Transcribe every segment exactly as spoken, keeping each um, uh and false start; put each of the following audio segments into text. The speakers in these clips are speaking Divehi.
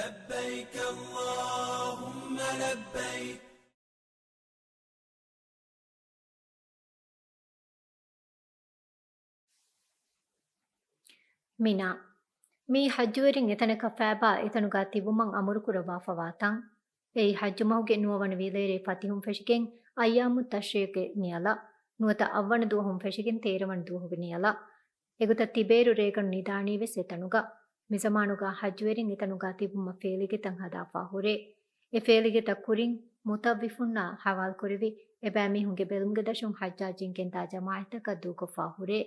لبيك اللهم لبيك. މިނާ. މިއީ ޙައްޖުވެރިން އެތަނަކަށް ފައިބާ އެތަނުގާ ތިބުމަށް އަމުރުކުރައްވާފަވާ ތަން. އެއީ ޙައްޖު މަހުގެ ނުވަވަނަ ވިލޭރޭ ފަތިހުން ފެށިގެން އައްޔާމު ތަޝްރީޤުގެ ނިޔަލަށް، ނުވަތަ އަށްވަނަ ދުވަހުން ފެށިގެން ތޭރަވަނަ ދުވަހުގެ ނިޔަލަށް. އެގޮތަށް ތިބޭއިރު ރޭގަނޑު ނިދާނީވެސް އެތަނުގަ. މިޒަމާނުގަ ޙައްޖުވެރިން އެތަނުގަ ތިބުމަށް ފޭލިގެތައް ހަދާފާ ހުރޭ. އެ ފޭލިގެތައް ކުރިން މުޠައްވިފުންނާ ޙަވާލުކުރެވި، އެބައިމީހުންގެ ބެލުމުގެ ދަށުން ޙައްޖާޖީން ގެންދާ ޖަމާޢަތްތަކަށް ދޫކޮށްފާ ހުރޭ.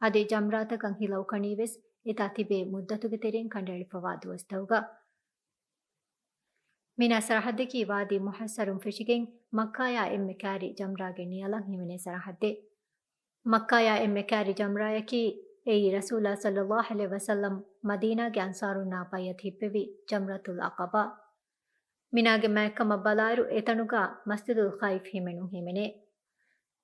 އަދި ޖަމްރާތަކަށް ހިލަ އުކަނީވެސް އެތާ ތިބޭ މުއްދަތުގެ ތެރެއިން ކަނޑައެޅިފަވާ ދުވަސްތަކުގަ. މިނާ ސަރަޙައްދަކީ ވާދީ މުޙައްޞަރުން ފެށިގެން މައްކާޔާ އެންމެ ކާރި ޖަމްރާގެ ނިޔަލަށް ހިމެނޭ ސަރަޙައްދެއް. މައްކާޔާ އެންމެ ކާރި ޖަމްރާޔަކީ އެއީ ރަސޫލާ ޞައްލައްލާހު ޢަލައިހި ވަސައްލަމް މަދީނާގެ އަންޞާރުންނާ ބައިޢަތު ހިއްޕެވި ޖަމްރަތުލް ޢަޤަބާ. މިނާގެ މާތްކަމަށް ބަލާއިރު އެތަނުގަ މަސްޖިދުލް ޚައިފް ހިމެނުން ހިމެނޭ.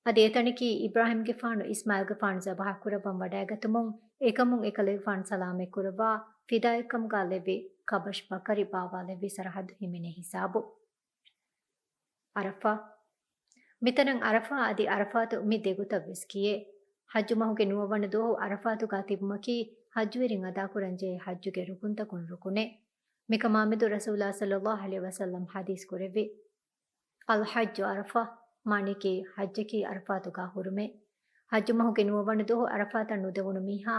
އަދި އެތަނަކީ އިބްރާހީމްގެފާނު އިސްމާޢީލްގެފާނު ޒަބަޙަ ކުރައްވަން ވަޑައިގަތުމުން އެކަމުން އެކަލޭގެފާނު ސަލާމަތްކުރައްވާ ފިދާއެއްކަމުގާ ލެއްވި ކަބަޝް ބަކަރި ބާވާލެއްވި ސަރަޙައްދު ހިމެނޭ ހިސާބު. ޢަރަފާ. މިތަނަށް ޢަރަފާ އަދި ޢަރަފާތު މި ދެގޮތަށް ވެސް ކިޔޭ. ޙައްޖު މަހުގެ ނުވަވަނަ ދުވަހު ޢަރަފާތުގާ ތިބުމަކީ ޙައްޖުވެރިން އަދާކުރަންޖެހޭ ޙައްޖުގެ ރުކުންތަކުން ރުކުނެއް. މިކަމާމެދު ރަސޫލާ ޞައްލައްލާހު ޢަލައިހި ވަސައްލަމް ޙަދީޘް ކުރެއްވި، އަލްޙައްޖު ޢަރަފާ، މާނަޔަކީ ޙައްޖަކީ ޢަރަފާތުގާ ހުރުމޭ. ޙައްޖު މަހުގެ ނުވަވަނަ ދުވަހު ޢަރަފާތަށް ނުދެވުނު މީހާ،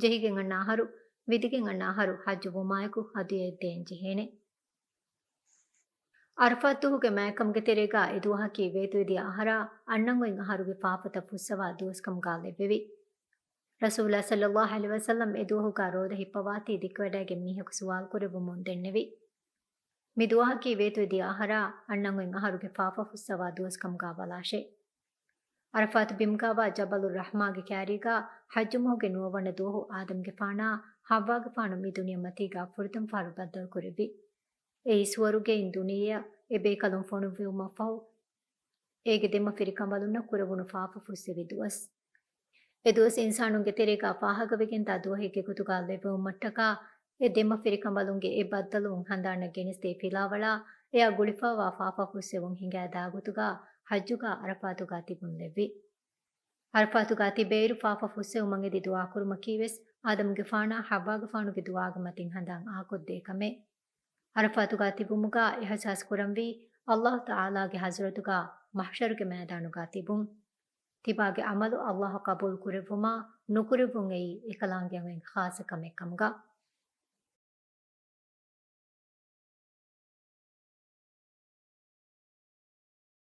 ޖެހިގެން އަންނަ އަހަރު، ވިދިގެން އަންނަ އަހަރު ޙައްޖު ވުމާއެކު ހަދުޔައެއް ދޭން ޖެހޭނެ. ޢަރަފާތު ދުވަހުގެ މާތްކަމުގެ ތެރޭގާ އެ ދުވަހަކީ ވޭތުވެދިޔަ އަހަރާ އަންނަން އޮތް އަހަރުގެ ފާފަތައް ފުއްސަވާ ދުވަސްކަމުގާ ލެއްވެވި. ރަސޫލާ ޞައްލައްލާހު ޢަލައިހި ވަސައްލަމް އެ ދުވަހުގާ ރޯދަ ހިއްޕަވާތީ ދެކިވަޑައިގެން މީހަކު ސުވާލު ކުރެއްވުމުން ދެންނެވި. މި ދުވަހަކީ ވޭތުވެދިޔަ އަހަރާ އަންނަން އޮތް އަހަރުގެ ފާފަ ފުއްސަވާ ދުވަސްކަމުގާ ބަލާށޭ. ޢަރަފާތު ބިމުގާވާ ޖަބަލުއް ރަޙްމާގެ ކާރީގާ ޙައްޖު މަހުގެ ނުވަވަނަ ދުވަހު އާދަމްގެފާނާ ޙައްވާގެފާނު މި ދުނިޔެމަތީގާ ފުރަތަމަ ފަހަރު ބައްދަލުކުރެއްވި. އެއީ ސުވަރުގެއިން ދުނިޔެއަށް އެ ބޭކަލުން ފޮނުއްވެވުމަށްފަހު، އޭގެ ދެމަފިރިކަނބަލުންނަށް ކުރެވުނު ފާފަ ފުއްސެވި ދުވަސް. އެ ދުވަސް އިންސާނުންގެ ތެރޭގާ ފާހަގަވެގެންދާ ދުވަހެއްގެ ގޮތުގާ ލެއްވެވުމަށްޓަކާ، އެ ދެމަފިރިކަނބަލުންގެ އެ ބައްދަލުވުން ހަނދާނަށް ގެނެސްދޭ ފިލާވަޅާ، އެއާ ގުޅިފައިވާ ފާފަ ފުއްސެވުން ހިނގައިދާ ގޮތުގާ ޙައްޖުގާ ޢަރަފާތުގާ ތިބުން ލެއްވި. ޢަރަފާތުގާ ތިބޭއިރު ފާފަ ފުއްސެވުމަށް އެދި ދުޢާ ކުރުމަކީވެސް އާދަމްގެފާނާ ޙައްވާގެފާނުގެ ދުޢާގެ މަތިން ހަނދާން އާކޮށްދޭ ކަމެއް. ޢަރަފާތުގާ ތިބުމުގާ އިޙްސާސް ކުރަންވީ، ﷲ ތަޢާލާގެ ޙަޟްރަތުގާ މަޙްޝަރުގެ މައިދާނުގާ ތިބުން. ތިބާގެ ޢަމަލު ﷲ ޤަބޫލު ކުރެއްވުމާ ނުކުރެއްވުން އެއީ އެކަލާނގެއަށް އޮތް ޚާއްޞަ ކަމެއް ކަމުގާ.